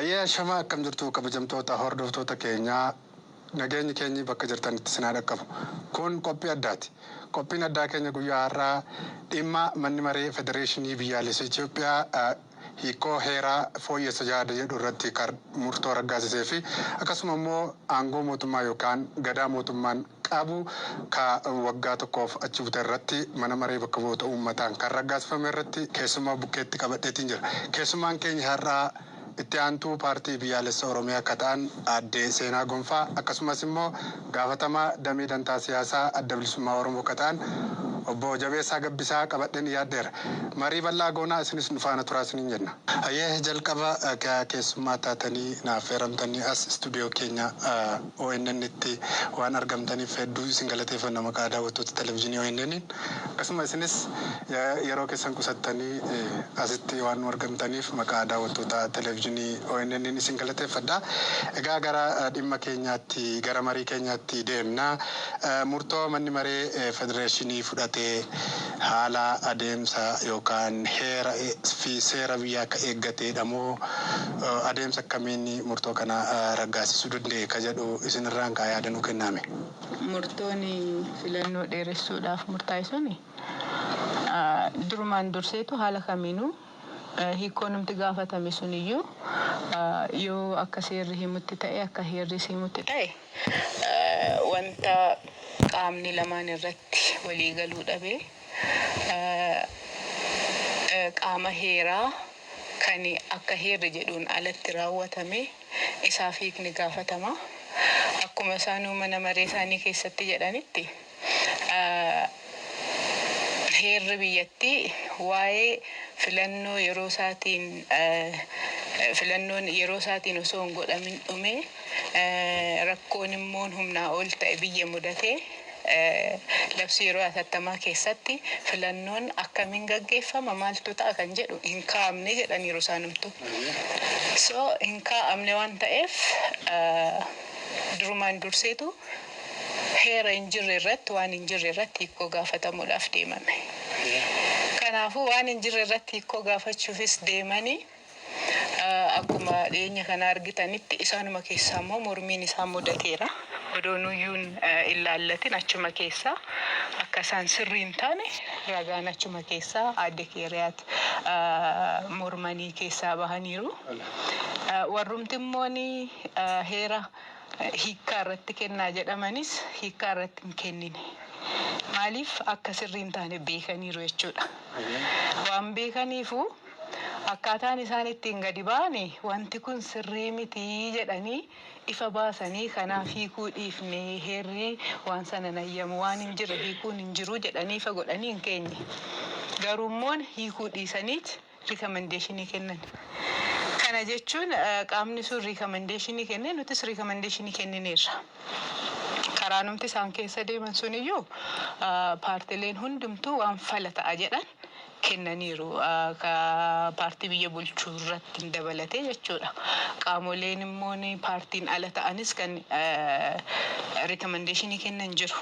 Hayyee, ashamaa, akkam jirtu kabajamtoota hordoftoota keenyaa? Nageenyi keenyi bakka jirtanitti isin haa dhaqqabu. Kun qophii addaati. Qophiin addaa keenya guyyaa har'aa dhimma manni maree federeeshinii biyyaalessa Itoophiyaa hiikoo heeraa fooyyessa yaada jedhu irratti kan murtoo raggaasisee fi akkasuma immoo aangoo mootummaa yookaan gadaa mootummaan qabu ka waggaa tokkoof achi bute irratti mana maree bakka bu'oota uummataan kan raggaasifame irratti keessummaa bukkeetti qabadheetiin jira. Keessummaan keenya har'aa itti aantuu paartii biyyaalessa Oromiyaa akka ta'an aadde Seenaa Gonfaa, akkasumas immoo gaafatamaa damee dantaa siyaasaa Adda Bilisummaa Oromoo akka ta'an obbo Jabeessaa Gabbisaa qabadheen yaaddeera. Marii bal'aa goonaa, isinis nu faana turaa isiniin jenna. Hayyee, jalqaba keessummaa taatanii naaf feeramtanii as istuudiyoo keenya ONN itti waan argamtaniif hedduu isin galateeffanna maqaa daawwattoota televizyiinii ONN. Akkasuma isinis yeroo keessan qusattanii asitti waan nu argamtaniif maqaa daawwattoota televizyiinii ONN isin galateeffadha. Egaa gara dhimma keenyaatti, gara marii keenyaatti deemna. Murtoo manni maree federeeshinii fudhatee haala adeemsa yookaan heera fi seera biyyaa akka eeggateedha moo, adeemsa akkamiin murtoo kana raggaasisuu danda'e ka jedhu isinirraan kaa yaada nuu kennaame. Murtoon filannoo dheeressuudhaaf murtaa'e suni durumaan durseetu haala kamiinuu hiikoo numti gaafatame suniyyuu yoo akka seerri himutti ta'e, akka heerris himutti ta'e, wanta qaamni lamaan irratti walii galuu dhabee qaama heeraa kan akka heerri jedhuun alatti raawwatame isaaf hiikni gaafatama. Akkuma isaanuu mana maree isaanii keessatti jedhanitti, heerri biyyattii waa'ee filannoo yeroo isaatiin, filannoon yeroo isaatiin osoo hin godhamin dhume, rakkoon immoo humnaa ol ta'e biyya mudatee, labsii yeroo hatattamaa keessatti filannoon akkamiin gaggeeffama, maaltu ta'a kan jedhu hin kaa'amne jedhaniiru isaanumtu. So hin kaa'amne waan ta'eef, durumaan durseetu heera hin jirre irratti, waan hin jirre irratti hiikoo gaafatamuudhaaf deemame. Kanaafuu waan hin jirre irratti hiikoo gaafachuufis deemanii, akkuma dhiyeenya kana argitanitti isaanuma keessaa immoo mormiin isaan mudateera. Odoo nuyyuun illaallatin achuma keessaa akka isaan sirrii hin taane ragaan achuma keessaa aadde Keeriyaat mormanii keessaa bahaniiru. Warrumti immoo heera hiikkaa irratti kennaa jedhamanis hiikkaa irratti hin kennine. Maaliif? Akka sirrii hin taane beekaniiru jechuudha. Waan beekaniifu akkaataan isaan ittiin gadi ba'ani wanti kun sirrii miti jedhanii ifa baasanii, kanaaf hiikuu dhiifne, heerri waan sana nayyamu, waan hin jirre hiikuun hin jiru jedhanii ifa godhanii hin keenye. Garuu immoo hiikuu dhiisaniit recommendation kennan. Kana jechuun qaamni sun recommendation kenne, nutis recommendation kennineerra. Karaa numti isaan keessa deeman suniyyuu paartileen hundumtuu waan fala ta'a jedhan kennaniiru. Paartii biyya bulchuu irratti dabalatee jechuudha. Qaamoleen immoo paartiin ala ta'anis kan recommendation kennan jiru.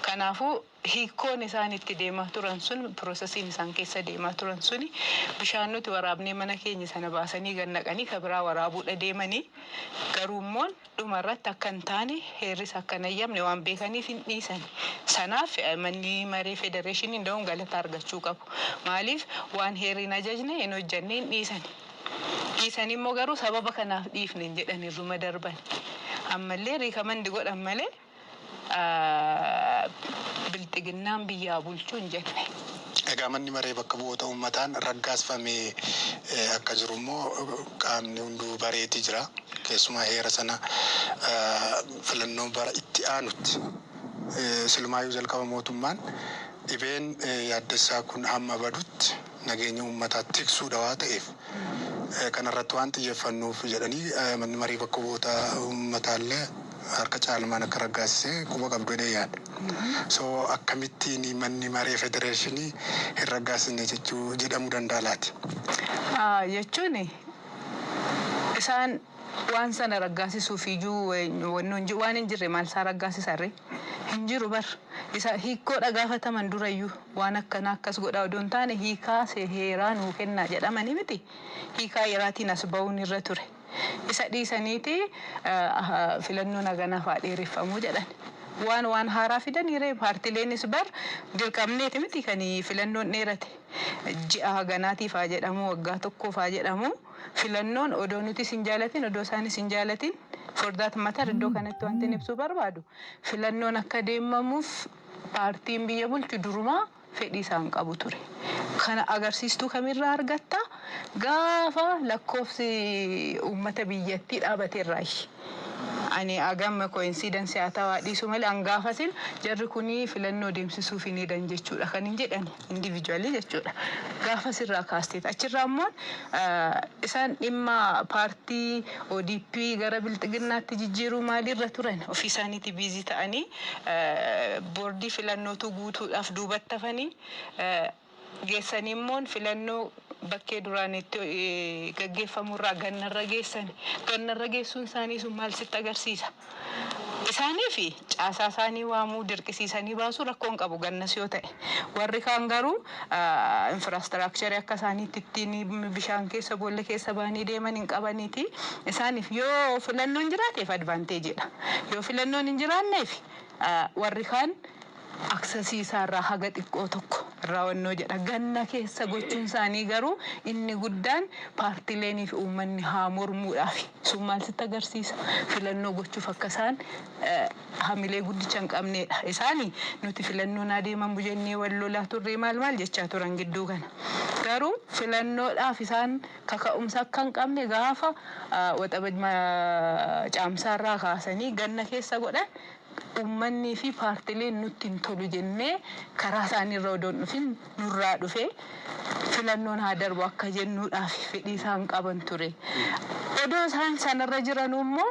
Kanaafuu hiikkoon isaan itti deemaa turan sun, processiin isaan keessa deemaa turan suni, bishaan nuti waraabnee mana keenya sana baasanii gad naqanii ka biraa waraabuudha deemanii, garuu immoo dhuma irratti akka hin taane, heerris akka hin ayyamne waan beekaniif hin dhiisan. Sanaaf manni maree federeeshinii nda'uun galata argachuu qabu. Maaliif? Waan heerri hin ajajne hin hojjanne, hin dhiisan. Dhiisanii immoo garuu sababa kanaaf dhiifne hin jedhan, irruma darban. Ammallee recommend godhan malee bilxiginnaan biyyaa bulchuu hin jenne. Egaa manni maree bakka bu'oota uummataan raggaasifamee akka jiru immoo qaamni hunduu bareetii jira. Keessumaa heera sana filannoo bara itti aanutti, silumaayyuu jalqaba mootummaan dhibeen yaaddessaa kun hamma badutti nageenya uummataa tiksuudha waa ta'eef kanarratti waan xiyyeeffannuuf jedhanii, manni marii bakka bu'oota uummataallee harka caalmaan akka raggaasisee quba qabdu jedhee yaada. So akkamittiin manni maree federeeshinii hin raggaasisne jechuu jedhamuu danda'a laati? Jechuun isaan waan sana raggaasisuuf iyyuu waan hin jirre maal isaa raggaasisarre? Hin jiru bar. Isa hiikkoodha gaafataman durayyuu waan akkanaa akkas godhaa odoo hin taane, hiikaa heeraa nuu kennaa jedhamanii miti, hiikaa heeraatiin as ba'uun irra ture. Isa dhiisaniiti filannoon haganaaf haa dheereffamuu jedhan. Waan haaraa fidaniire. Paartileenis bar dirqamneeti miti kan filannoon dheerate. Ji'a haganaatiif haa jedhamu, waggaa tokkoof haa jedhamu, filannoon odoo nuti hin jaalatin, odoo isaanis hin jaalatin, for that matter, iddoo kanatti wanti ibsuu barbaadu, filannoon akka deemamuuf paartiin biyya bulchu durumaa fedhii isaan qabu ture. Kana agarsiistuu kamirraa argatta? Gaafa lakkoofsi uummata biyyattii dhaabateerraayi. Ani agam coincidence haa ta'uu dhiisu malee, an gaafasin jarri kunii filannoo deemsisuuf hin hedan jechuudha kan hin jedhan individually jechuudha. Gaafa sirraa kaasteet achirraa immoo isaan dhimma paartii ODP gara Bilxiginnaatti jijjiiruu maaliirra turan, ofii isaaniitii busy ta'anii boordii filannootu guutuudhaaf duubatti hafanii geessanii immoo filannoo bakkee duraan itti gaggeeffamurraa gannarra geessan. Gannarra geessuun isaanii sun maal sitti agarsiisa? Isaanii fi caasaa isaanii waamuu, dirqisiisanii baasuu rakkoon qabu gannas yoo ta'e. Warri kaan garuu infrastructure akka isaaniitti ittiin bishaan keessa, boolla keessa bahanii deeman hin qabaniiti. Isaaniif yoo filannoon jiraateef advantagedha. Yoo filannoon hin jiraanneef warri kaan access isaarraa haga xiqqoo tokko raawwannoo jedha. Ganna keessa gochuun isaanii garuu inni guddaan paartileenii fi uummanni haa mormuudhaaf. Sun maal sitti agarsiisa? Filannoo gochuuf akka isaan hamilee guddicha hin qabnedha. Isaani nuti filannoon adeemamu jennee wal lolaa turre, maal maal jechaa turan gidduu kana. Garuu filannoodhaaf isaan kaka'umsa akka hin qabne gaafa waxaba caamsaarraa kaasanii ganna keessa godhan, ummannii fi paartileen nutti hin tolu jennee karaa isaaniirra odoo hin dhufin nurraa dhufe, filannoon haa darbu akka jennuudhaaf fedhii isaan qaban ture. Odoo isaan sanarra jiranuu immoo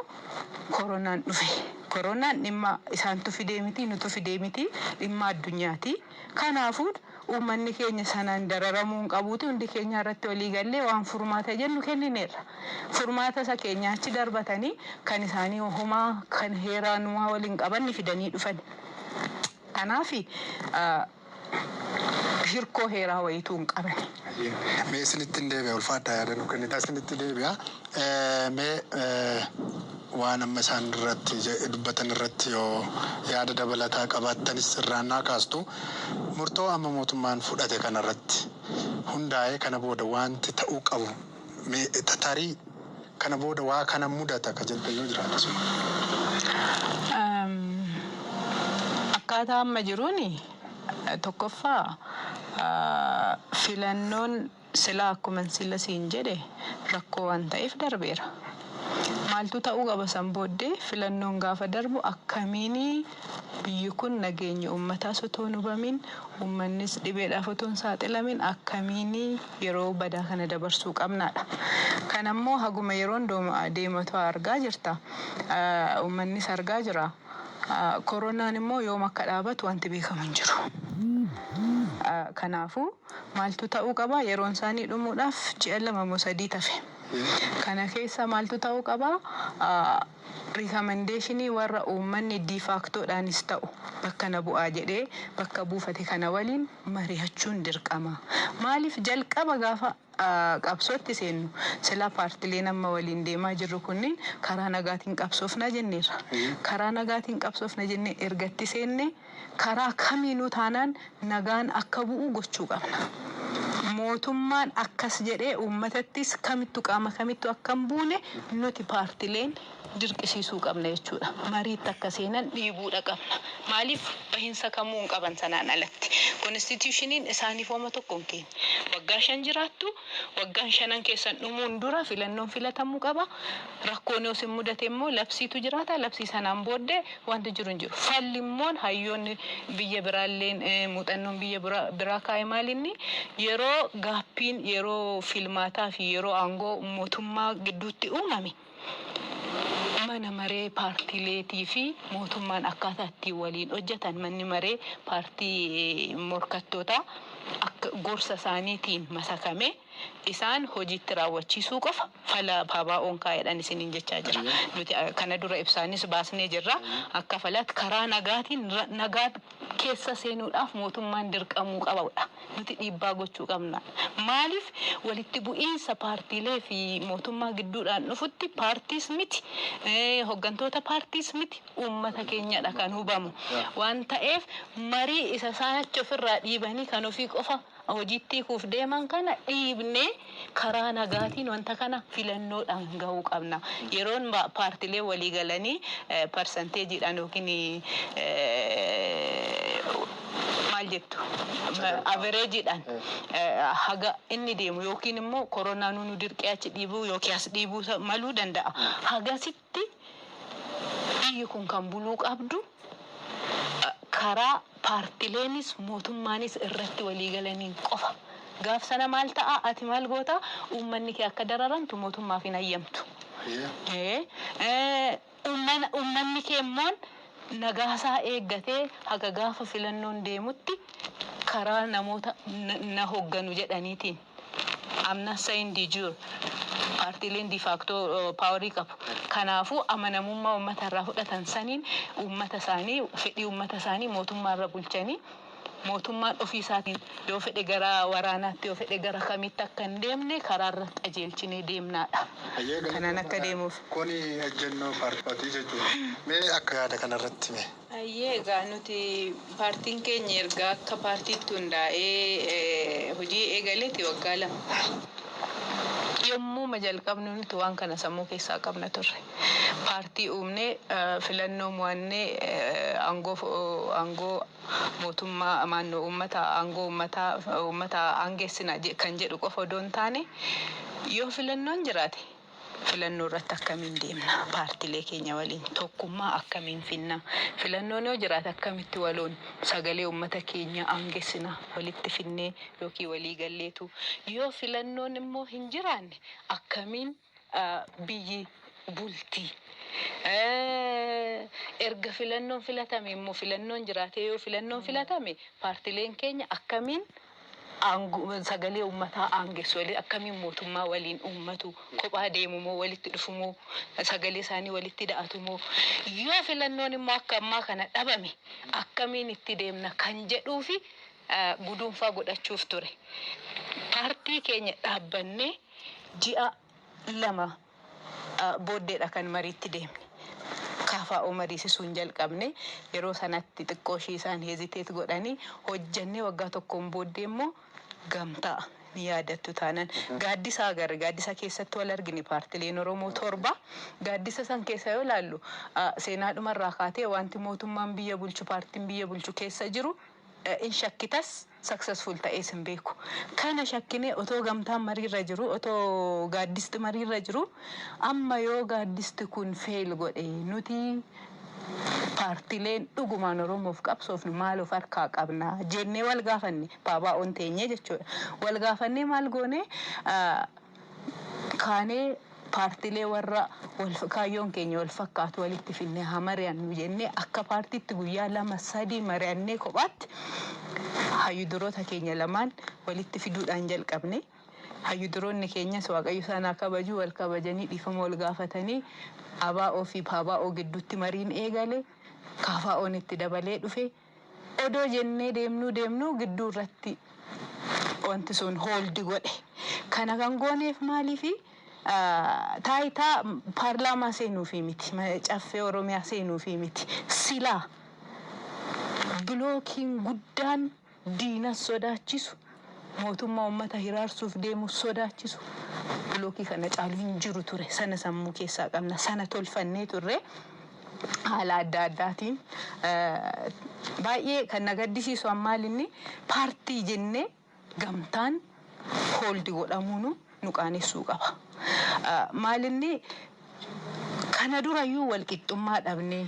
koronaan dhufe. Koronaan dhimma isaantu fidee miti, nutu fidee miti, dhimma addunyaati. Kanaafuu uummanni keenya sanaan dararamuu hin qabuuti, hundi keenya irratti walii gallee waan furmaata jennu kennineerra. Furmaata isa keenya achi darbatanii kan isaanii homaa kan heeraanumaa waliin qaban ni fidanii dhufan. Kanaaf hirkoo heeraa wayituu hin qaban. Mee isinitti hin deebi'a, ulfaadhaa, yaada nu kennita, isinitti deebi'a. Mee waan amma isaan irratti dubbatan irratti yoo yaada dabalataa qabaattanis irraan naa kaastu. Murtoo amma mootummaan fudhate kanarratti hundaa'ee kana booda wanti ta'uu qabu, mee tarii kana booda waa kana mudata ka jettan yoo jiraate suma. Akkaataa amma jiruun, tokkoffaa, filannoon silaa akkuma sila siin jedhe rakkoo waan ta'eef darbeera. Maaltu ta'uu qaba san booddee? Filannoon gaafa darbu akkamiin biyyi kun nageenya uummataas otoo hin hubamin, uummannis dhibeedhaaf otoo hin saaxilamin, akkamiin yeroo badaa kana dabarsuu qabnaadha. Kanammoo haguma yeroon deematu argaa jirta. Uummannis argaa jira. Koronaan immoo yoom akka dhaabatu wanti beekamu hin jiru. Kanaafuu maaltu ta'uu qaba? Yeroon isaanii dhumuudhaaf ji'a 2 moo 3 tafe. Kana keessa maaltu ta'uu qaba? Recommendation warra uummanni de factodhaanis ta'u bakka na bu'aa jedhee bakka buufate kana waliin mari'achuun dirqama. Maaliif, jalqaba gaafa qabsootti seennu silaa paartileen amma waliin deemaa jirru kunniin karaa nagaatiin qabsoofna jenneerra. Karaa nagaatiin qabsoofna jennee ergatti seenne, karaa kamiinuu taanaan nagaan akka bu'u gochuu qabna. Mootummaan akkas jedhee uummatattis kamittu, qaama kamittu akka hin buune nuti paartileen dirqisiisuu qabna jechuudha. Mariitti akka seenan dhiibuudha qabna. Maaliif, bahinsa kamuu hin qaban sanaan alatti. Constitutioniin isaaniif homa tokko hin keenye. Waggaa 5 jiraattu, waggaan shanan keessan dhumuun dura filannoon filatamuu qaba. Rakkoon yoo isin mudate immoo labsiitu jiraata. Labsii sanaan booddee wanti jiru hin jiru. Falli immoo hayyoonni biyya biraalleen, muuxannoon biyya biraa kaa'e maalinni, yeroo gapiin yeroo filmaataa fi yeroo aangoo mootummaa gidduutti uumame, mana maree paartiileetii fi mootummaan akkaataa ittiin waliin hojjetan, manni maree paartii morkattootaa akka gorsa isaaniitiin masakamee isaan hojiitti raawwachiisuu qofa fala PBO'n kaa'edhaan isiniin jechaa jira. Nuti kana dura ibsaanis baasnee jirra. Akka falaatti karaa nagaatiin nagaa keessa seenuudhaaf mootummaan dirqamuu qabudha. Nuti dhiibbaa gochuu qabna. Maaliif walitti bu'iinsa paartiilee fi mootummaa gidduudhaan dhufutti paartiis miti, hooggantoota paartiis miti, uummata keenyadha kan hubamu. Waan ta'eef marii isa isaan achi ofirraa dhiibanii kan ofii qofa hojiitti hiikuuf deeman kana dhiibnee karaa nagaatiin wanta kana filannoodhaan gahuu qabna. Yeroon paartiilee walii galanii percentageiidhaan yookiin maal jettu, averageiidhaan haga inni deemu yookiin immoo koronaan nu dirqee achi dhiibuu yookiin as dhiibuu maluu danda'a. Hagasitti biyyi kun kan buluu qabdu karaa paartileenis mootummaanis irratti walii galaniin qofa. Gaaf sana maal ta'a, ati maal goota, uummanni kee akka dararamtu mootummaaf hin hayyamtu. Uummanni kee immoo nagaasaa eeggatee haga gaafa filannoon deemutti karaa namoota na hogganu jedhaniitiin. I'm not saying de jure, paartiileen de facto powerii qabu. Kanaafuu amanamummaa uummata irraa fudhatan saniin uummata isaanii, fedhii uummata isaanii mootummaa irra bulchanii, mootummaan ofii isaatiin yoo fedhe gara waraanaatti, yoo fedhe gara kamitti akka hin deemne karaa irra qajeelchinee deemnaadha. Kanaan akka deemuuf. Kuni ejjennoo paartii jechuudha. Mee akka yaada kanarratti mee? Ayyee, egaa nuti paartiin keenya erga akka paartiitti hundaa'ee hojii eegaleeti waggaa 2. Yommuu jalqabnu nuti waan kana sammuu keessaa qabna turre. Paartii uumnee, filannoo mo'annee, aangoo mootummaa maannoo uummata, aangoo uummataa, uummata aangeessina kan jedhu qofa odoo hin taane, yoo filannoon jiraate filannoo irratti akkamiin deemna, paartiilee keenya waliin tokkummaa akkamiin finna, filannoon yoo jiraate akkamitti waloon sagalee uummata keenya aangeessina, walitti finnee yookiin walii galleetu, yoo filannoon immoo hin jiraanne akkamiin biyyi bulti? Erga filannoon filatame immoo, filannoon jiraate, yoo filannoon filatame paartileen keenya akkamiin sagalee uummataa aangessu, akkamiin mootummaa waliin uummatu, kophaa deemu moo walitti dhufu moo sagalee isaanii walitti da'atu moo, yoo filannoon immoo akka ammaa kana dhabame akkamiin itti deemna kan jedhuu fi guduunfaa godhachuuf ture. Paartii keenya dhaabbannee ji'a 2 booddeedha kan mariitti deemne. KFO mariisisuun jalqabne. Yeroo sanatti xiqqoo ishii isaan hesitate godhanii hojjannee, waggaa tokkoon booddee immoo gamtaa ni yaadattu taanan gaaddisa agarre. Gaaddisa keessatti wal argine, paartileen Oromoo torba. Gaaddisa san keessa yoo ilaallu, seenaadhumarraa kaatee wanti mootummaan biyya bulchu, paartiin biyya bulchu keessa jiru in shakkitas, successful ta'ees hin beeku. Kana shakkinee otoo gamtaan mariirra jiru, otoo gaaddisti mariirra jiru, amma yoo gaaddisti kun fail godhe nuti paartileen dhugumaan Oromoof qabsoofnu maal of harkaa qabna jennee wal gaafanne. PABO'n teenyee jechuudha. Wal gaafannee maal goone? Kaanee paartilee warra wal kaayyoon keenya wal fakkaatu walitti finnee haa mari'annu jennee, akka paartiitti guyyaa 2 3 mari'annee, kophaatti hayyuduroota keenya lamaan walitti fiduudhaan jalqabne. Hayyuduroonni keenyas, Waaqayyo isaan haa kabaju, wal kabajanii dhiifama wal gaafatanii ABO fi PABO gidduutti mariin eegale. KFO'n itti dabalee dhufe. Odoo jennee deemnuu deemnuu gidduu irratti wanti sun hold godhe. Kana kan gooneef maaliifi? Taayitaa paarlaamaa seenuufi miti, Caffee Oromiyaa seenuufi miti. Silaa blockiin guddaan diinas sodaachisu, mootummaa uummata hiraarsuuf deemu sodaachisu, blockii kana caalu hin jiru ture. Sana sammuu keessaa qabna. Sana tolfannee turre. Haala adda addaatiin baay'ee kan na gaddisiisu ammaal inni paartii jennee gamtaan hold godhamuunu nu qaanessuu qaba. Maalinni kana durayyuu walqixxummaa dhabnee,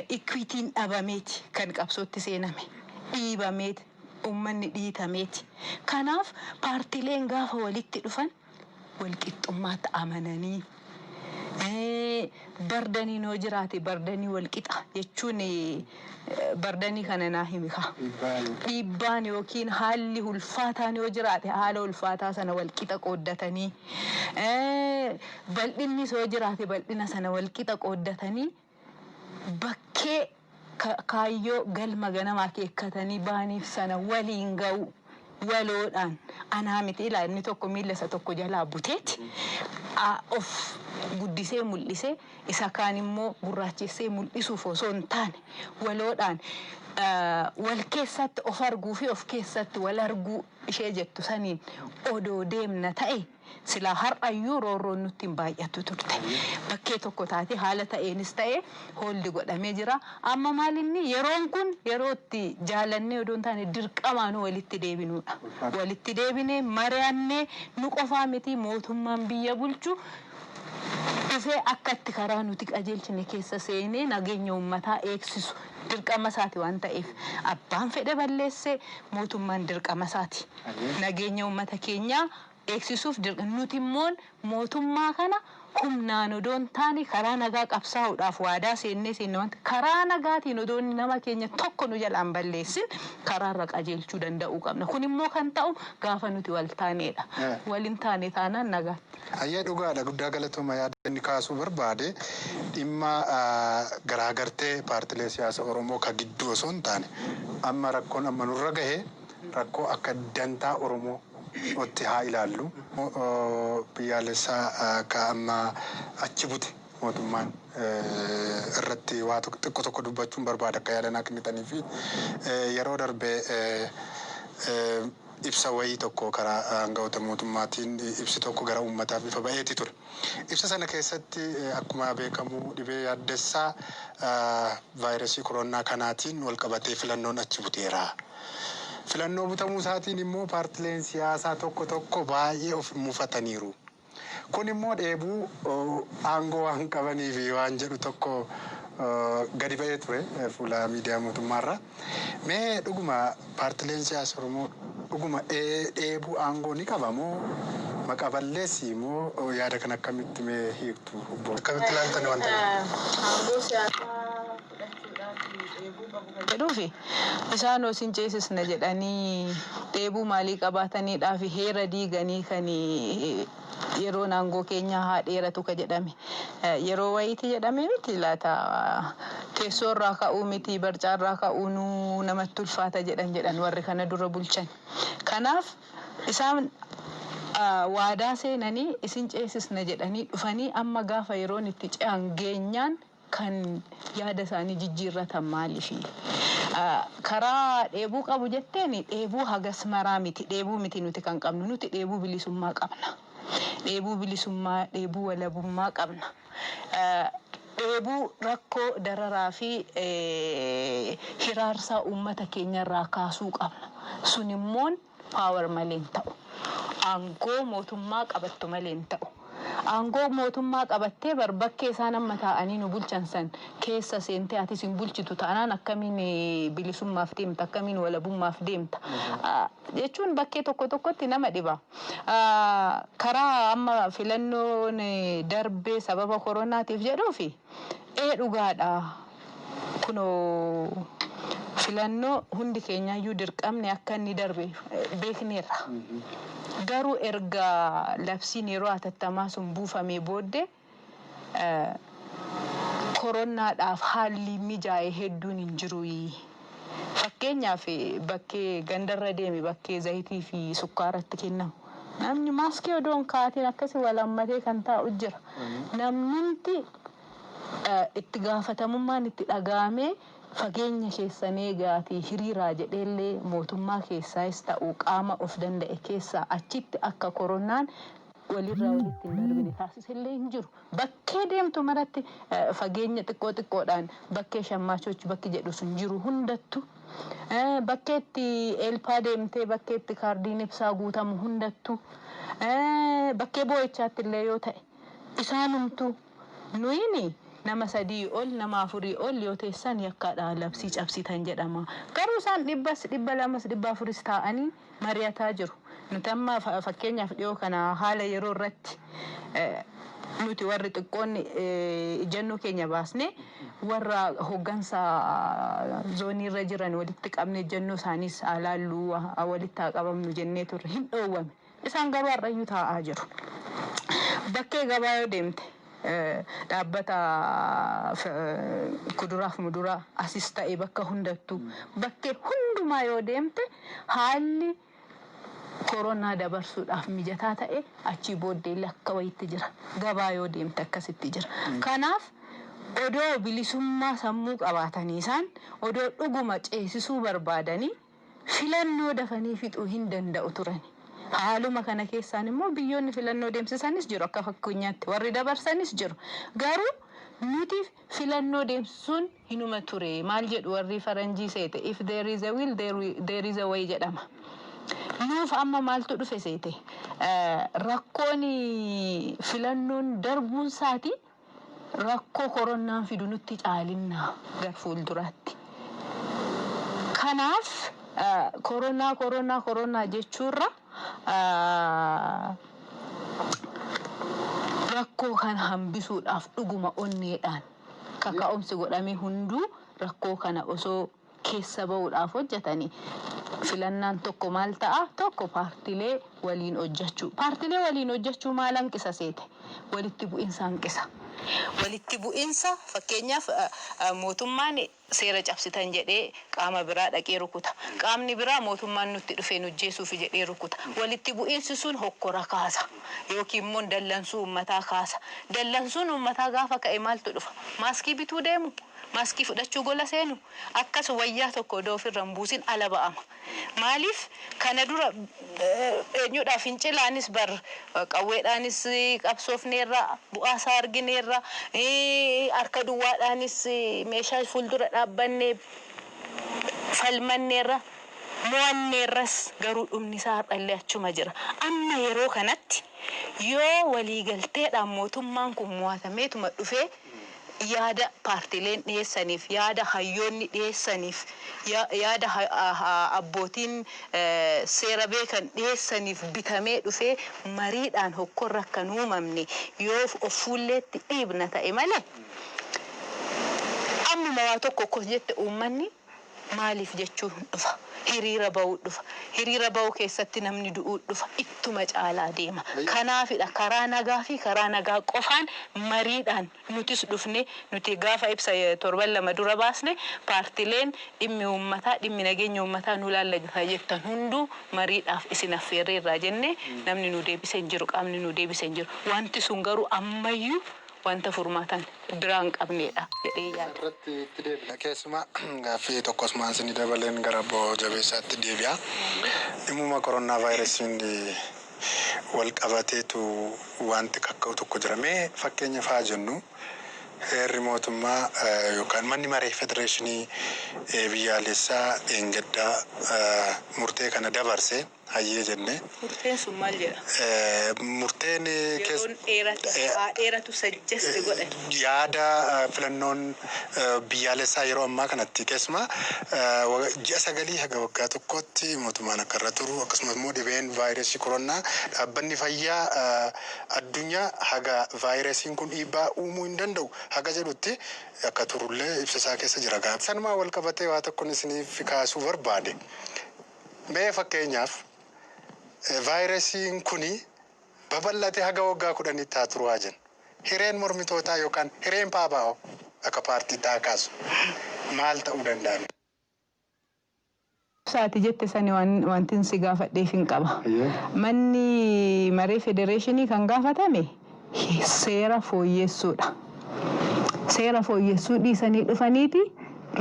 equityn dhabameeti kan qabsootti seename, dhiibameeti, uummanni dhiitameeti. Kanaaf paartileen gaafa walitti dhufan walqixxummaatti amananii, burdeniin yoo jiraate burdenii walqixa jechuun, burdenii kana naa himi kaa. Dhiibbaan yookiin haalli ulfaataan yoo jiraate haala ulfaataa sana walqixa qooddatanii, bal'innis yoo jiraate bal'ina sana walqixa qooddatanii, bakkee kaayyoo galma ganamaa keekkatanii baaniif sana waliin ga'u. Waloodhaan anaa miti ilaa inni tokko miilla isa tokko jalaa buteeti of guddisee mul'isee isa kaan immoo gurraachessee mul'isuuf osoo hin taane, waloodhaan wal keessatti of arguu fi of keessatti wal arguu ishee jettu saniin odoo deemna ta'e, silaa har'ayyuu roorroon nutti hin baay'attu turte. Bakkee tokko taate haala ta'eenis ta'e hold godhamee jira. Amma maal inni yeroon kun yeroo itti jaalannee odoo hin taane dirqamaanuu walitti deebinuudha. Walitti deebinee mari'annee, nu qofaa miti, mootummaan biyya bulchu dhufee akka itti karaa nuti qajeelchine keessa seenee nageenya uummataa eegsisu dirqama isaati waan ta'eef, abbaan fedhe balleessee mootummaan dirqama isaati. Nageenya uummata keenyaa eegsisuuf nuti immoo mootummaa kana humnaan odoo hin taane karaa nagaa qabsaa'uudhaaf waadaa seennee seenne waan karaa nagaatiin odoo inni nama keenya tokko nu jalaan balleessin karaarra qajeelchuu danda'uu qabna. Kun immoo kan ta'u gaafa nuti wal taaneedha. Wal hin taane taanaan nagaatti. Hayyee, dhugaadha, guddaa galatooma. Yaada inni kaasuu barbaade dhimma garaagartee paartilee siyaasa Oromoo ka gidduu osoo hin taane, amma rakkoon amma nurra gahe rakkoo akka dantaa Oromoo itti haa ilaallu. Biyyaalessaa ka amma achi bute mootummaan irratti waa xiqqo tokko dubbachuun barbaada akka yaada naa kennitanii fi yeroo darbe ibsa wayii tokko karaa aangawoota mootummaatiin ibsi tokko gara uummataaf ifa ba'eeti ture. Ibsa sana keessatti akkuma beekamu dhibee yaaddessaa vaayirasii koronaa kanaatiin wal qabatee filannoon achi buteera. Filannoo butamuu isaatiin immoo paartileen siyaasaa tokko tokko baay'ee of mufataniiru. Kun immoo dheebuu aangoo waan qabaniif waan jedhu tokko gadi ba'ee ture fuula miidiyaa mootummaarra. Mee dhuguma paartileen siyaasa Oromoo dhuguma dheebuu aangoo ni qaba moo maqa balleessi moo, yaada kan akkamitti mee hiiktu? Akkamitti ilaaltan wanta kana? Aangoo siyaasaa fudhachuudhaaf dheebuu qabu kan jedhuufi, isaan isin ceesisna jedhanii dheebuu maalii qabaataniidhaaf heera diiganii kan yeroon aangoo keenyaa haa dheeratu ka jedhame yeroo wayiiti jedhame miti laata? Teessoo irraa ka'uu miti, barcaa irraa ka'uu nuu namatti ulfaata jedhan warri kana dura bulchan. Kanaaf isaan waadaa seenanii isin ceesisna jedhanii dhufanii, amma gaafa yeroon itti ce'an geenyaan kan yaada isaanii jijjiirratan maaliifi? Karaa dheebuu qabu jetteen, dheebuu hagas maraa miti, dheebuu miti nuti kan qabnu, nuti dheebuu bilisummaa qabna. Dheebuu bilisummaa, dheebuu walabummaa qabna. Dheebuu rakkoo dararaa fi hiraarsaa uummata keenyarraa kaasuu qabna. Sun immoon power malee hin ta'u. Aangoo mootummaa qabattu malee hin ta'u. Aangoo mootummaa qabattee bar bakkee isaan amma taa'anii nu bulchan san keessa seentee atis hin bulchitu taanaan, akkamiin bilisummaaf deemta, akkamiin walabummaaf deemta jechuun bakkee tokko tokkotti nama dhiba. Karaa amma filannoon darbee sababa koronaatiif jedhuufi, ee dhugaadha. Kunoo filannoo hundi keenyaayyuu dirqamni akka inni darbe beekneerra. Garuu erga labsiin yeroo hatattamaa sun buufamee booddee koronnaadhaaf haalli mijaa'e hedduun hin jiru. Fakkeenyaaf bakkee gandarra deemi, bakkee zayitii fi sukkaaratti kennamu. Namni maaskii odoo hin kaa'atiin akkasii wal hammatee kan taa'u jira. Namnumti itti gaafatamummaan itti dhaga'amee fageenya keessan eegaatii hiriiraa jedheellee mootummaa keessaayis ta'u qaama of danda'e keessaa achitti akka koronaan walirraa walitti hin darbine taasisellee hin jiru. Bakkee deemtu maratti fageenya xiqqoo xiqqoodhaan bakkee shammaachochi bakki jedhu sun jiru hundattu, bakkeetti eelpaa deemtee, bakkeetti kaardiin ibsaa guutamu hundattu, bakkee boo'ichaatti illee yoo ta'e isaanumtu nuyini nama sadii ol, nama afurii ol yoo teessan yakkaadha, labsii cabsitan jedhama. Garuu isaan 100s 200s 400s taa'anii mari'ataa jiru. Nuti amma fakkeenyaaf dhiyoo kana haala yeroo irratti nuti warri xiqqoonni ijannoo keenya baasnee warra hoggansa zoonii irra jiran walitti qabne, ijannoo isaaniis haa laalluu, walitti haa qabamnu jennee turre, hin dhoowwame. Isaan garuu har'ayyuu taa'aa jiru. Bakkee gabaa yoo deemte, dhaabbata kuduraaf muduraa asis ta'e bakka hundattuu, bakkee hundumaa yoo deemte haalli Koronaa dabarsuudhaaf mijataa ta'e achii booddee lakka wayitti jira. Gabaa yoo deemte akkasitti jira. Kanaaf odoo bilisummaa sammuu qabaatanii, isaan odoo dhuguma ceesisuu barbaadanii, filannoo dafanii fixuu hin danda'u turan. Haaluma kana keessaan immoo biyyoonni filannoo deemsisanis jiru, akka fakkeenyaatti warri dabarsanis jiru. Garuu nuti filannoo deemsisuun hinuma ture. Maal jedhu warri faranjii seete? "If there is a will, there is a way" jedhama. Nuuf amma maaltu dhufe seete? Rakkoon filannoon darbuun isaati rakkoo koronaan fidu nutti caalinna gar fuulduraatti. Kanaaf koronaa, koronaa, koronaa jechuurra rakkoo kana hambisuudhaaf dhuguma onneedhaan kaka'umsi godhamee hunduu rakkoo kana osoo keessa ba'uudhaaf hojjetanii, filannaan tokko maal ta'a? Tokko, paartilee waliin hojjechuu. Paartilee waliin hojjechuu maal hanqisa seete? Walitti bu'insa hanqisa. Walitti bu'insa, fakkeenyaaf, mootummaan seera cabsitan jedhee qaama biraa dhaqee rukuta. Qaamni biraa mootummaan nutti dhufee nu ajjeesuuf jedhee rukuta. Walitti bu'insi sun hokkora kaasa. Yookiin immoo dallansuu uummataa kaasa. Dallansuun uummataa gaafa ka'e maaltu dhufa? Maaskii bituu deemu. Maaskii fudhachuu gola seenu. Akkas wayyaa tokko odoo ofirra hin buusin ala ba'ama. Maaliif kana dura eenyudha, fincilaanis bar qawweedhaanis qabsoofneerra, bu'aasaa argineerra, harka duwwaadhaanis meeshaa fuuldura dhaabbannee falmanneerra, mo'anneerras, garuu dhumni isaa har'allee achuma jira. Amma yeroo kanatti yoo waliigalteedhaan mootummaan kun mo'atameetuma dhufee, yaada paartileen dhiyeessaniif, yaada hayyoonni dhiyeessaniif, yaada abbootiin seera beekan dhiyeessaniif bitamee dhufee, mariidhaan hokkorra akka hin uumamne yoo of fuulleetti dhiibna ta'e malee, ammuma waa tokko akkas jette uummanni maaliif jechuu dhufa. Hiriira ba'uu dhufa. Hiriira ba'uu keessatti namni du'uu dhufa. Ittuma caalaa deema. Kanaafidha karaa nagaa fi karaa nagaa qofaan mariidhaan nutis dhufne. Nuti gaafa ibsa torban 2 dura baasne, paartileen dhimmi uummataa, dhimmi nageenya uummataa nu laallata jettan hunduu mariidhaaf isin affeerreerraa jenne. Namni nu deebise hin jiru, qaamni nu deebise hin jiru. Wanti sun garuu ammayyuu wanta furmaatan biraa hin qabnedha jedhee yaada. Irratti itti deebina. Keessumaa gaaffii tokko asumaan isinii dabaleen gara obbo Jabeessaatti deebi'a. Dhimmuma koronaa vaayirasiin wal qabateetu wanti kakka'u tokko jira. Mee fakkeenya fa'aa jennu, heerri mootummaa yookaan manni maree federeeshinii biyyaalessaa dheengaddaa murtee kana dabarse hayyee jenne. Murteen sun maal jedha? Murteen Yeroon dheeratu haa dheeratu suggest godhan. Yaada filannoon biyyaalessaa yeroo ammaa kanatti keessumaa ji'a 9 haga waggaa tokkotti mootummaan akka irra turu, akkasumas immoo dhibeen vaayirasii koronaa dhaabbanni fayyaa addunyaa haga vaayirasiin kun dhiibbaa uumuu hin danda'u haga jedhutti akka turullee ibsa isaa keessa jira. Sanumaa wal qabatee waa tokkon isiniif kaasuu barbaade. Mee fakkeenyaaf vaayirasiin kuni babal'ate haga waggaa 10tti haa turu haa jennu. Hireen mormitootaa yookaan hireen PABO akka paartiitti haa kaasu maal ta'uu danda'a? Saati jette sani wanti si gaafadheef hin qaba. Manni maree federeeshinii kan gaafatame seera fooyyessuudha. Seera fooyyessuu dhiisanii dhufaniiti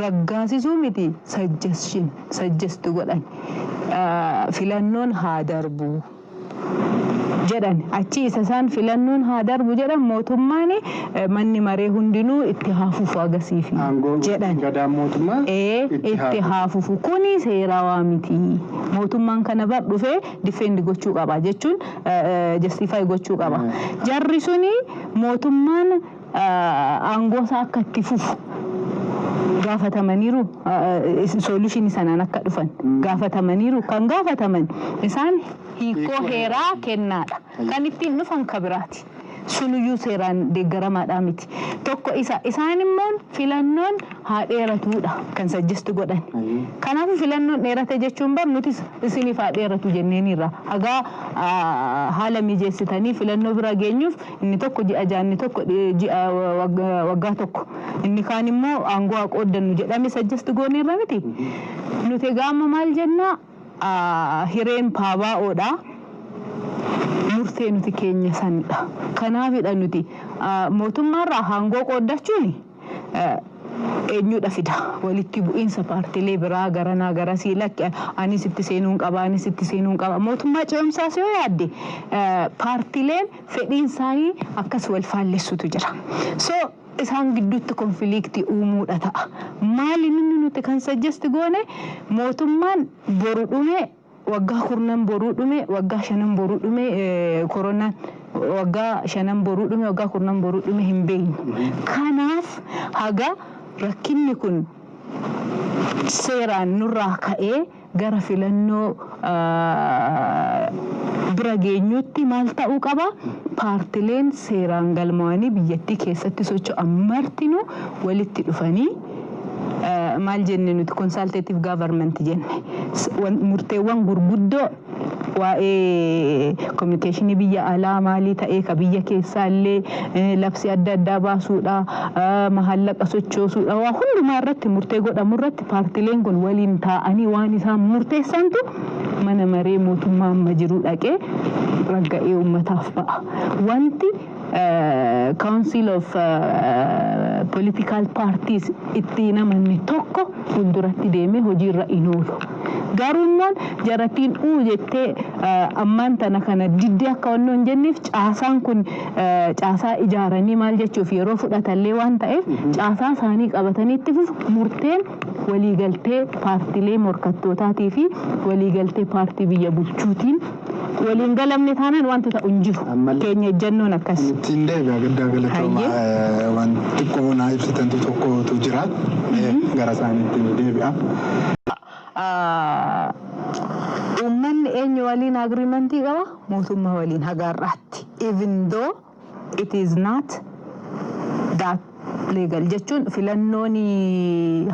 raggaasisuu miti, suggestion suggest godhan. Filannoon haa darbu jedhan. Achi isa isaan filannoon haa darbu jedhan, mootummaan manni maree hundinuu itti haa fufu agasiifi jedhan. Gadaan mootummaa Itti haa fufu. Kuni seerawaa miti. Mootummaan kana bar dhufee defend gochuu qaba, jechuun justify gochuu qaba. Jarri suni mootummaan aangoo isaa akka itti fufu gaafatamaniiru. Solution sanaan akka dhufan gaafatamaniiru. Kan gaafataman isaan hiikoo heeraa kennaadha. Kan ittiin dhufan kabiraati. Sunuyyuu seeraan deeggaramaadhaa miti. Tokko isa. Isaan immoo filannoon haa dheeratuudha kan suggest godhan. Kanaafuu filannoon dheerate jechuun bar nutis isiniif haa dheeratu jenneeniirra. Hagaa haala mijeessitanii filannoo bira geenyuuf, inni tokko ji'a 6, inni tokko ji'a waggaa tokko, inni kaan immoo aangoo haa qooddannu jedhame suggest gooneerra miti. Nuti egaa amma maal jennaa? Hireen paabaa'oodha. Murtee nuti keenya sanidha. Kanaafidha nuti mootummaarraa aangoo qooddachuun eenyudha fida? Walitti bu'iinsa paartiilee biraa garanaa garasii, lakki, anis itti seenuun qaba, anis itti seenuun qaba. Mootummaa ce'umsaas yoo yaadde, paartiileen fedhiin isaanii akkas wal faallessutu jira. So isaan gidduutti conflict uumuudha ta'a. Maali inni nuti kan suggest goone? Mootummaan boru dhume, waggaa 10 boruu dhume, waggaa 5 boruu dhume, koronaan waggaa 5 boruu dhume, waggaa 10 boruu dhume hin beeknu. Kanaaf haga rakkinni kun seeraan nurraa ka'ee gara filannoo bira geenyutti maal ta'uu qaba? Paartileen seeraan galmaa'anii biyyattii keessatti socho'an martinuu walitti dhufanii, maal jenne nuti? Consultative government jenne. Murteewwan gurguddoo waa'ee communication biyya alaa maalii ta'ee, ka biyya keessaa illee labsii adda addaa baasuudha, mahallaqa sochoosuudha, waa hundumaa irratti murtee godhamu irratti paartileen kun waliin taa'anii waan isaan murteessantu mana maree mootummaa amma jiru dhaqee ragga'ee uummataaf ba'a. Wanti Council of Political Parties itti namanni tokko fuulduratti deemee hojiirra hin oolu. Garuu immoo jarattiin uu jettee ammaan tana kana diddee akka wannoo hin jenneef, caasaan kun caasaa ijaaranii maal jechuuf yeroo fudhatallee waan ta'eef, caasaa isaanii qabatanii itti fufu. Murteen waliigaltee paartilee morkattootaatii fi waliigaltee paartii biyya bulchuutiin waliin galamne taanaan wanti ta'u hin jiru. Keenya ejjennoon akkas. Ittiin deebi'a, gaddaa galatooma, waan xiqqoo naa ibsitantu tokkotu jira, gara isaaniitti ni deebi'a. Uummanni eenyu waliin agreement qaba? Mootummaa waliin hagaarraatti. Even though it is not that legal jechuun, filannoon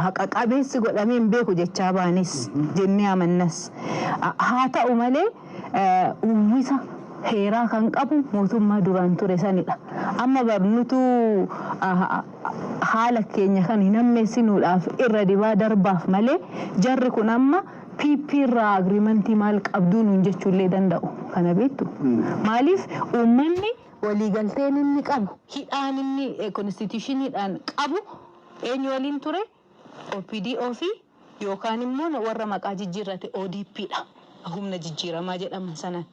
haqa qabeessi godhamee hin beeku jechaa baanis jennee amannas. Haa ta'u malee, uwwisa heeraa kan qabu mootummaa duraan ture sanidha. Amma barnutu haala keenya kan hin hammeessinuudhaaf irra dibaa darbaaf malee, jarri kun amma PP irraa agreement maal qabduu nuun jechuullee danda'u. Kana beektu. Maaliif? Uummanni waliigalteen inni qabu, hidhaan inni constitutioniidhaan qabu eenyu waliin ture? OPDO fi yookaan immoo warra maqaa jijjiirrate ODP dha. Humna jijjiiramaa jedhaman sanaan.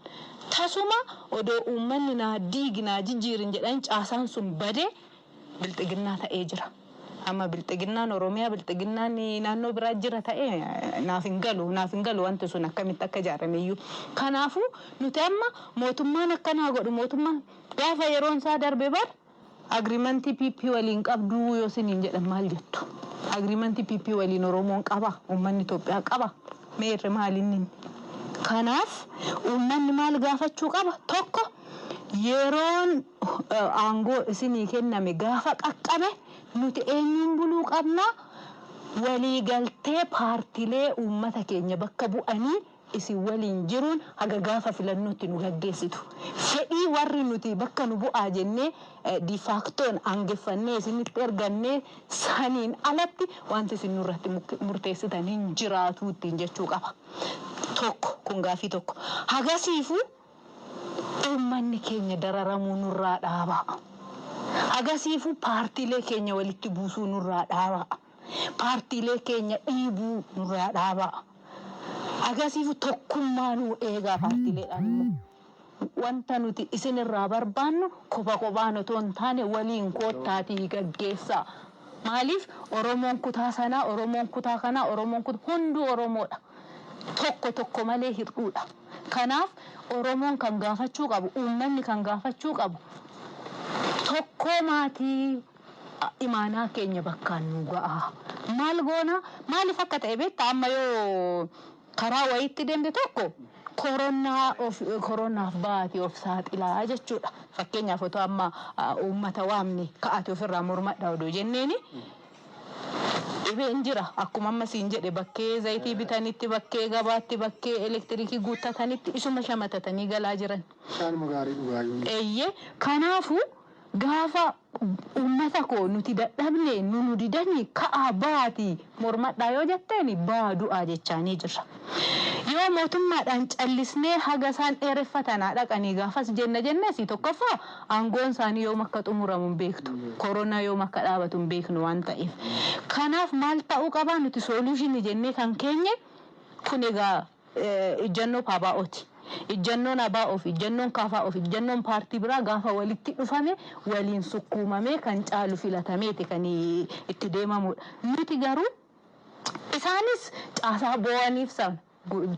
Tasuma odoo uummanni naa diigi, naa jijjiirin jedhan, caasaan sun badee bilxiginnaa ta'ee jira. Amma bilxiginnaan Oromiyaa, bilxiginnaan naannoo biraa jira ta'ee naaf hin galu, naaf hin galu wanti sun akkamitti akka ijaarame iyyuu. Kanaafuu nuti amma mootummaan akkanaa godhu, mootummaan gaafa yeroon isaa darbe bar agreement PP waliin qabduu yoo isiniin jedhan maal jettu? Agreement PP waliin Oromoon qaba, uummanni Itoophiyaa qaba. Meerre, maalinni? Kanaaf uummanni maal gaafachuu qaba? Tokko, yeroon aangoo isinii kenname gaafa qaqqabe nuti eenyuun buluu qabna? Waliigaltee paartilee uummata keenya bakka bu'anii isin waliin jiruun haga gaafa filannootti nu gaggeessitu. Fedhii warri nuti bakka nu bu'aa jennee de factoon aangeffannee isinitti ergannee saniin alatti wanti isin nurratti murteessitan hin jiraatu ittiin jechuu qaba. Tokko kun gaafii tokko. Hagasiifuu uummanni keenya dararamuu nurraa dhaabaa. Hagasiifuu paartiilee keenya walitti buusuu nurraa dhaabaa. Paartiilee keenya dhiibuu nurraa dhaabaa. Hagasiifuu tokkummaa nuu eegaa paartiileedhaan immoo. Wanta nuti isinirraa barbaannu kopha kophaan otoo hin taane waliin koottaatii gaggeessaa. Maaliif? Oromoon kutaa sanaa, Oromoon kutaa kanaa, Oromoon kutaa hunduu Oromoodha. Tokko tokko malee hir'uudha. Kanaaf Oromoon kan gaafachuu qabu, uummanni kan gaafachuu qabu, tokkoo maatii imaanaa keenya bakkaan nu ga'a. Maal goona? Maaliif akka ta'e beektaa? Amma yoo karaa wayiitti deemte, tokko koronaa of koronaaf ba'aatii of saaxilaa jechuudha. Fakkeenyaaf, otoo amma uummata waamne, ka'aati ofirraa mormadha odoo jenneeni, dhibeen jira. Akkuma amma siin jedhe, bakkee zayitii bitanitti, bakkee gabaatti, bakkee elektirikii guuttatanitti isuma shamatatanii galaa jiran. Bishaanuma gaarii dhugaayyuu. Eeyyee, kanaafuu gaafa Uummata koo, nuti dadhabne, nu didanii, ka'aa baatii mormadhaa yoo jetteen, baa du'aa jechaanii jirra. Yoo mootummaadhaan callisnee haga isaan dheereffatanaa dhaqanii gaafas jenna jennes, tokkoffaa aangoon isaanii yoom akka xumuramu hin beektu. Koronaa yoom akka dhaabatu hin beeknu waan ta'eef. Kanaaf maal ta'uu qabaa? Nuti solution jennee kan keenye kun egaa ijjannoo PABO'ti. Ijjannoon ABO fi ijjannoon KFO fi ijjannoon paartii biraa gaafa walitti dhufame, waliin sukkuumamee, kan caalu filatameeti kan itti deemamudha. Nuti garuu isaanis caasaa boo'aniif sana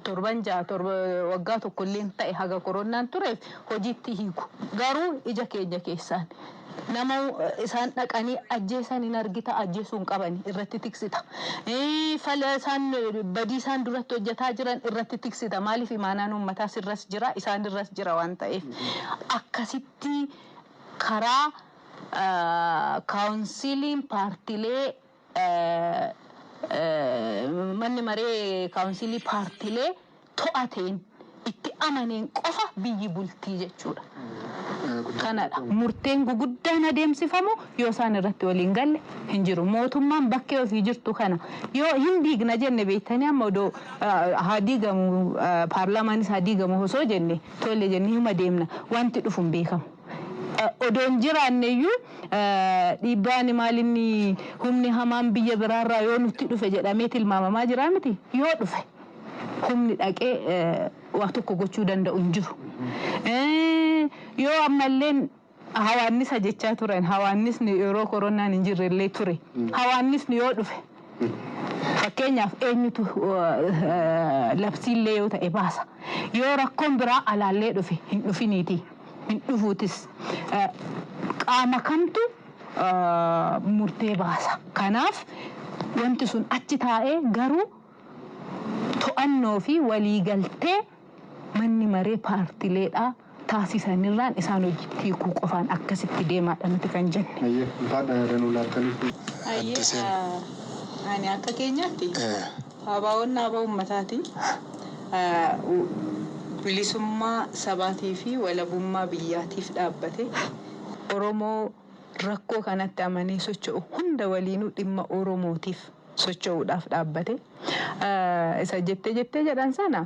torban 6, 7, waggaa tokko illee ta'e haga koronaan tureef hojiitti hiiku. Garuu ija keenya keessaan nama isaan dhaqanii ajjeesan hin argita, ajjeesuu hin qaban irratti tiksita. Fala isaan badii isaan duratti hojjetaa jiran irratti tiksita. Maaliif? Imaanaan uummataa sirras jira, isaan irras jira waan ta'eef. Akkasitti karaa counciliin paartilee, manni maree councilii paartilee to'ateen, itti amaneen qofa biyyi bultii jechuudha. Kanadha. Murteen guguddaan adeemsifamu yoo isaan irratti waliin galle hin jiru. Mootummaan bakkee ofii jirtu kana yoo hin diigna jenne, beektanii, amma odoo haa diigamu, paarlaamaanis haa diigamu osoo jenne, tole jennee hima deemna, wanti dhufu hin beekamu. Odoo hin jiraanne iyyuu dhiibbaan maalinni humni hamaan biyya biraarraa yoo nutti dhufe jedhamee tilmaamamaa jira miti, yoo dhufe humni dhaqee waa tokko gochuu danda'u hin jiru. Yoo ammalleen hawaannisa jechaa turan, hawaannisni yeroo koronaan hin jirre illee ture. Hawaannisni yoo dhufe, fakkeenyaaf, eenyutu labsiillee yoo ta'e baasa. Yoo rakkoon biraa alaallee dhufe, hin dhufiniiti. Hin dhufuutis, qaama kamtu murtee baasa? Kanaaf wanti sun achi taa'ee garuu to'annoo fi waliigaltee manni maree paartileedhaa taasisanirraan isaan hojiitti hiikuu qofaan akkasitti deemaadha nuti kan jenne. Ayyee, ulfaadha yaada laattaniif. Ayyee, ani akka keenyaatti ABO'n dhaaba uummataati. Bilisummaa sabaatii fi walabummaa biyyaatiif dhaabbate. Oromoo rakkoo kanatti amanee socho'u hunda waliinuu dhimma Oromootiif socho'uudhaaf dhaabbate. Isa jettee jettee jedhan sana,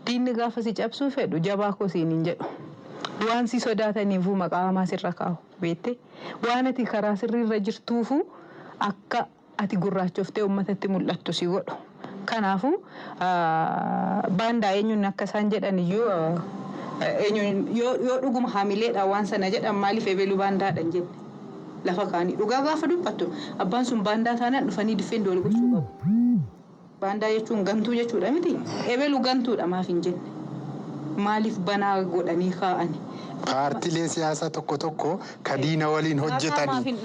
diinni gaafa si cabsuu fedhu jabaa koo siin hin jedhu. Waan si sodaataniifuu maqaa hamaa sirra kaa'u, beette. Waan ati karaa sirriirra jirtuufuu akka ati gurraachoftee uummatatti mul'attu si godhu. Kanaafuu baandaa eenyuun akka isaan jedhan iyyuu, eenyuun yoo dhuguma haamileedhaan waan sana jedhan, maaliif ebeluu baandaadha hin jenne? Lafa kaanii dhugaa gaafa dubbattu, abbaan sun baandaa taanaan dhufanii defend wal gochuu qabu. Baandaa jechuun gantuu jechuudha miti? Ebelu gantuudha maaf hin jenne? Maaliif banaa godhanii kaa'ani? Paartilee siyaasaa tokko tokko ka diina waliin hojjetanii.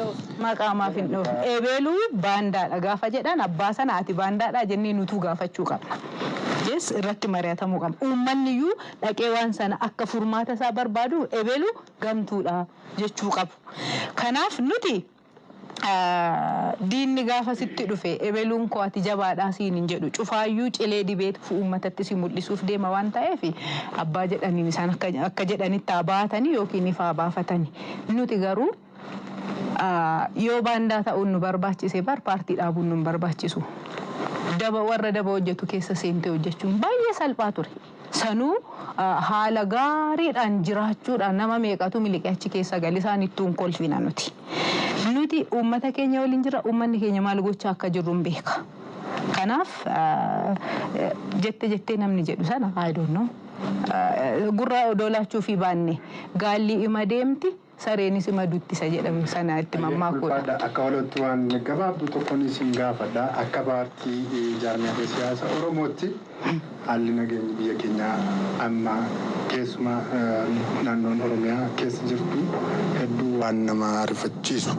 Maqaa maaf hin dhoofne? Ebeluu baandaadha gaafa jedhan, abbaa sana ati baandaadha jennee nutuu gaafachuu qabna. Yes, irratti mari'atamuu qabna. Uummanni iyyuu dhaqee waan sana akka furmaata isaa barbaadu ebelu gantuudha jechuu qabu. Kanaaf nuti diinni gaafa sitti dhufe ebeluun koo ati jabaadhaa siin hin jedhu, cufaayyuu cilee dibeet uummatatti si mul'isuuf deema waan ta'eef, abbaa jedhaniin isaan akka jedhanitti haa baatanii yookiin ifa haa baafatanii. Nuti garuu yoo baandaa ta'uun nu barbaachise, bar paartii dhaabuun nu hin barbaachisu. Daba warra daba hojjetu keessa seentee hojjechuun baay'ee salphaa ture. Sanuu haala gaariidhaan jiraachuudhaan nama meeqatu miliqee achi keessa gale, isaan ittuun kolfina nuti. Nuti uummata keenya waliin jira, uummanni keenya maal gochaa akka jirru hin beeka. Kanaaf jette jettee namni jedhu sana, I don't know. Gurra odoolaachuu fi baanne, gaalli ima deemti, sareenis ima duttisa jedhamu sana itti mammaakuudha. Akka walootti waan gabaabduu tokkoon isin gaafadha. Akka paartii jaarmiyaalee siyaasa Oromootti, haalli nageenyi biyya keenyaa amma keessumaa naannoon Oromiyaa keessa jirtu hedduu waan nama rifachiisu.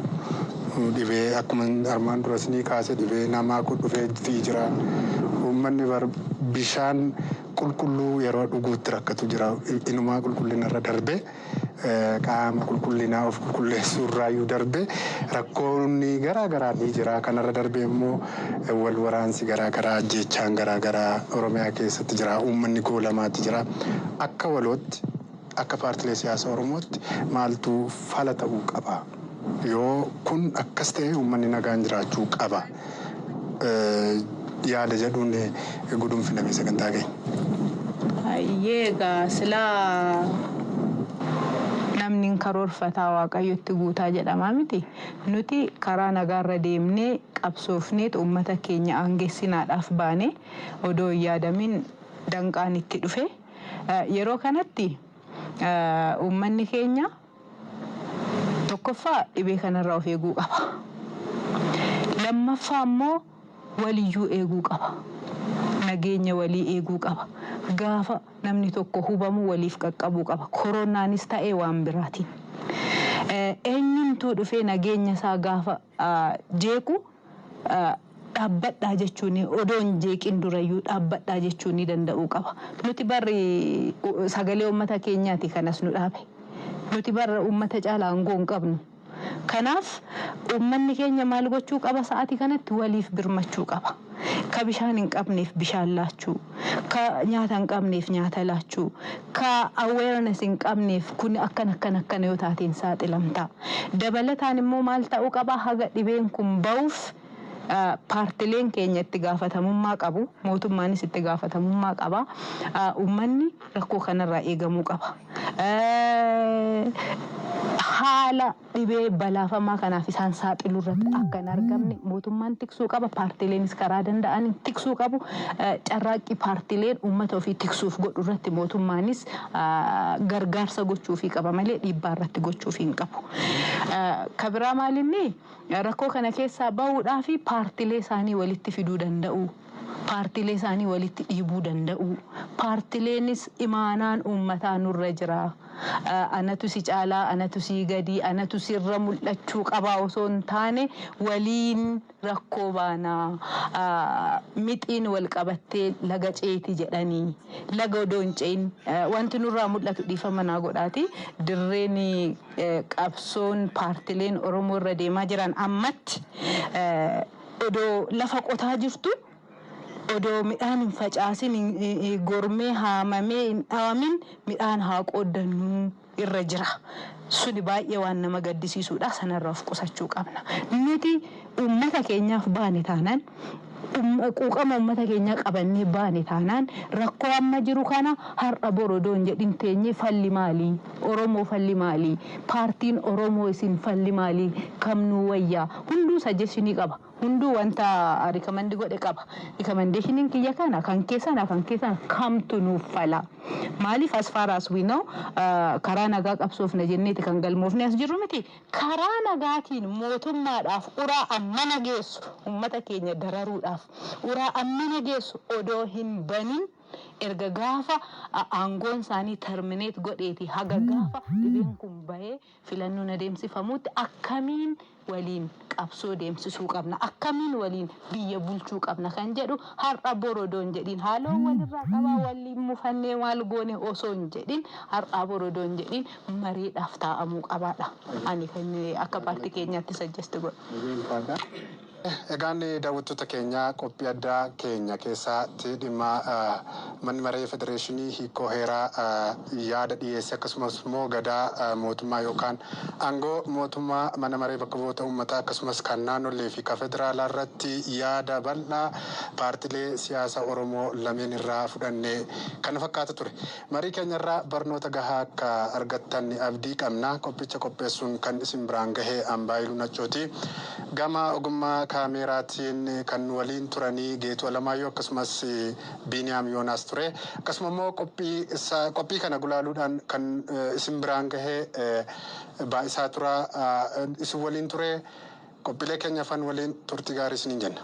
Dhibee akkuma armaan dura isinii kaase, dhibee namaa kun dhufee jira. Uummanni bishaan qulqulluu yeroo dhuguutti rakkatu jira. Inumaa qulqullina irra darbee, qaama qulqullinaa of qulqulleessuu irraayyuu darbee, rakkoonni garaa garaa ni jira. Kanarra darbee immoo wal waraansi garaa garaa, ajjeechaan garaa garaa Oromiyaa keessatti jira. Uummanni goolamaatti jira. Akka walootti, akka paartilee siyaasa Oromootti maaltu fala ta'uu qaba? Yoo kun akkas ta'e, uummanni nagaan jiraachuu qaba. Yaada jedhuun guduunfiname sagantaa keenya. Hayyee, egaa silaa namni hin karoorfataa, Waaqayyotti guutaa jedhamaa miti. Nuti karaa nagaarra deemnee qabsoofneet uummata keenya aangeessinaadhaaf baane, odoo hin yaadamin danqaan itti dhufe. Yeroo kanatti uummanni keenya tokkoffaa dhibee kanarraa of eeguu qaba. Lammaffaa immoo waliyyuu eeguu qaba. Nageenya walii eeguu qaba. Gaafa namni tokko hubamu waliif qaqqabuu qaba. Koronaanis ta'ee waan biraatiin. Eenyumtuu dhufee nageenya isaa gaafa jeequ dhaabbadhaa jechuun, odoo hin jeeqin durayyuu dhaabbadhaa jechuu ni danda'uu qaba. Nuti barri sagalee uummata keenyaati kanas nu dhaabe. Nuti barra uummata caalaa aangoo hin qabnu. Kanaaf uummanni keenya maal gochuu qaba? Sa'aatii kanatti waliif birmachuu qaba. Ka bishaan hin qabneef bishaan laachuu, ka nyaata hin qabneef nyaata laachuu, ka awareness hin qabneef kun akkana akkana akkana yoo taateen saaxilamta. Dabalataan immoo maal ta'uu qaba? Haga dhibeen kun ba'uuf paartileen keenya itti gaafatamummaa qabu, mootummaanis itti gaafatamummaa qaba. Uummanni rakkoo kanarraa eegamuu qaba. Haala dhibee balaafamaa kanaaf isaan saaxiluu irratti akka hin argamne mootummaan tiksuu qaba. Paartileenis karaa danda'aniin tiksuu qabu. Carraaqqii paartileen uummata ofii tiksuuf godhu irratti mootummaanis gargaarsa gochuufii qaba malee dhiibbaa irratti gochuufii hin qabu. Ka biraa maalinni, rakkoo kana keessaa bahuudhaa fi paartilee isaanii walitti fiduu danda'u. Paartilee isaanii walitti dhiibuu danda'u. Paartileenis imaanaan uummataa nurra jira. Anatu si caalaa, anatu si gadi, anatu sirra mul'achuu qabaa osoo hin taane, waliin rakkoo baanaa. Mixiin wal qabattee laga ceeti jedhanii, laga odoo hin ce'in wanti nurraa mul'atu, dhiifama naa godhaati. Dirreen qabsoon paartileen Oromoo irra deemaa jiran ammatti odoo lafa qotaa jirtu, odoo midhaan hin facaasin, gormee haamamee hin dhawamin, midhaan haa qooddannuu irra jira. Suni baay'ee waan nama gaddisiisuudha. Sanarraa of qusachuu qabna. Nuti uummata keenyaaf baane taanaan, quuqama uummata keenyaa qabannee baane taanaan, rakkoo amma jiru kana har'a boru odoo hin jedhin teenyee falli maalii? Oromoo falli maalii? Paartiin Oromoo isin falli maalii? Kam nuu wayyaa? Hunduu suggestionii qaba. Hunduu wanta recommend godhe qaba. Recommendationiin kiyya kana, kan keessana, kan keessana, kamtu nuuf fala? Maaliif, as far as we know, karaa nagaa qabsoofna jenneeti kan galmoofne as jirru miti. Karaa nagaatiin mootummaadhaaf uraa ammana geessu, uummata keenya dararuudhaaf uraa ammana geessu odoo hin banin, erga gaafa aangoon isaanii terminate godheeti haga gaafa dhibeen kun bahee filannoon adeemsifamutti akkamiin waliin qabsoo deemsisuu qabna, akkamiin waliin biyya bulchuu qabna kan jedhu, har'a boru odoo hin jedhin, haaloo walirraa qabaa waliin mufannee maal goone osoo hin jedhin, har'aa boru odoo hin jedhin mariidhaaf taa'amuu qabaadha. Ani kan akka paartii keenyaatti suggest godhu. Egaan daawwattoota keenya, qophii addaa keenya keessatti dhimma manni maree federeeshinii hiikoo heeraa yaada dhiyeesse, akkasumas immoo gadaa mootummaa yookaan aangoo mootummaa mana maree bakka bu'oota uummataa akkasumas kan naannolee fi kan federaalaa irratti yaada bal'aa paartilee siyaasaa Oromoo lameen irraa fudhannee kana fakkaata ture. Marii keenyarraa barnoota gahaa akka argattan abdii qabna. Qophicha qopheessuun kan isin biraan gahee Ambaayiluu Naccooti. Gama ogummaa kaameeraatiin kan waliin turanii Geetuu Alamaayyoo akkasumas Biiniyaam Yoonaas ture. Akkasuma immoo qophii kana gulaaluudhaan kan isin biraan gahee Baa'isaa Turaa isin waliin ture. Qophiilee keenya afaan waliin turtii gaarii isiniin jenna.